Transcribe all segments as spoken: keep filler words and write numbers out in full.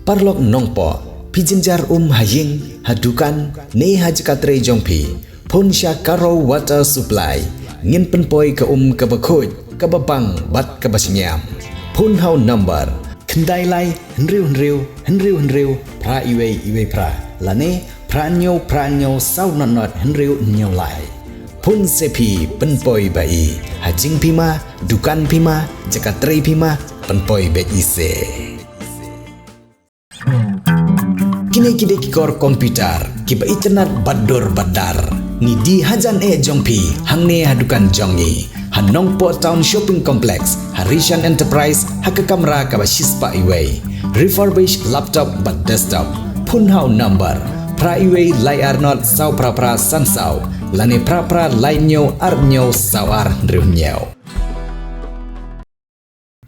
Paralok nongpoh, phi jynjar um ha ïing, ha dukan, ne ha jaka trei jong phi, phone sha Karo Water Supply. Ngin pynpoi ka um kaba khuid, kaba bang bad kaba shngiam. Phone ha u number khyndai lai hynriew hynriew hynriew hynriew phra iwei iwei phra, lane phra hynñiew phra hynñiew saw nod nod hynriew hynñiew lai. Phone se phi, pynpoi ba i. Ha jingpima, dukan pima, jaka trei pima, pynpoi beit i se. Kine ki dei ki kor computer kiba itynnad bad dur bad dar. Ngi die hajan eh jong phi hangne ha dukan jong ngi, ha Nongpoh Town Shopping Complex, ha Rishan Enterprise, ha ka kamra kaba shispah iwei. Refurbish laptop bad desktop. Phone ha u number phra iwei lai ar nod saw phra phra san saw, lane phra phra lai hynñiew ar hynñiew saw ar hynriew hynñiew.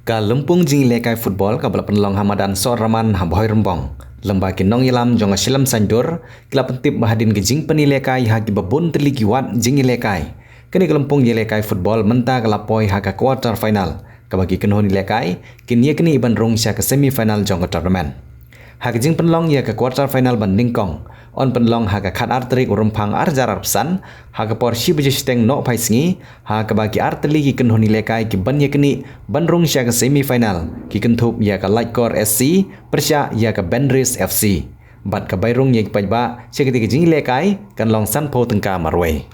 Ka lympung jingïalehkai football kaba la pynlong ha madan Sohraman ha Bhoirymbong, lyngba ki nongïalam jong ka Shillem Saiñdur, ki la pyntip ba hadien ka jingpynïalehkai ha kiba bun tylli ki wad jingïalehkai, kane ka lympung ïalehkai football mynta ka la poi ha ka quarter final, kaba ki kynhun ïalehkai kin ïaknieh ban rung sha ka semi final jong ka tournament. Ha ka jingpynlong ïa ka quarter final ba nyngkong, yn pynlong ha ka khatar tarik u Rymphang arhajar arphew san, ha ka por shi baje shiteng nohphai sngi, ha kaba ki artylli ki kynhun ïalehkai kiban ïaknieh ban rung sha ka semi final ki kynthup ïa ka Laitkor S C pyrshah ïa ka Bendris F C. Bad ka bai rung ïa ki paidbah sha katei ka jingïalehkai kan long sanphew tyngka marwei.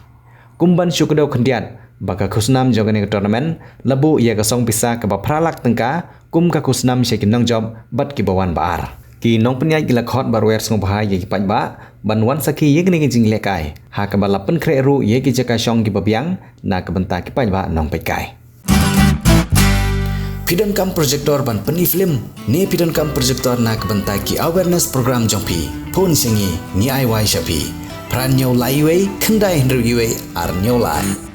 Kum ban shu kdew khyndiat ba ka khusnam jong kane ka tournament la buh ïa ka song pisa kaba phra lak tyngka kum ka khusnam sha ki nongjop bad kiba wan ba ar. Ki nongpynïaid ki la khot bad wer sngewbha ïa ki paidbah ban wan sakhi ïa kane ka jingïalehkai, ha kaba la pynkhreh ruh ïa ki jaka shong kiba biang na ka bynta ki paidbah nongpeitkai. Phi donkam projector ban pyni film ne phi donkam projector na ka bynta ki awareness program jong phi? Phone sha ngi, ngi ai wai sha phi. Phra hynñiew lai iwei khyndai hynriew iwei ar hynñiew lai.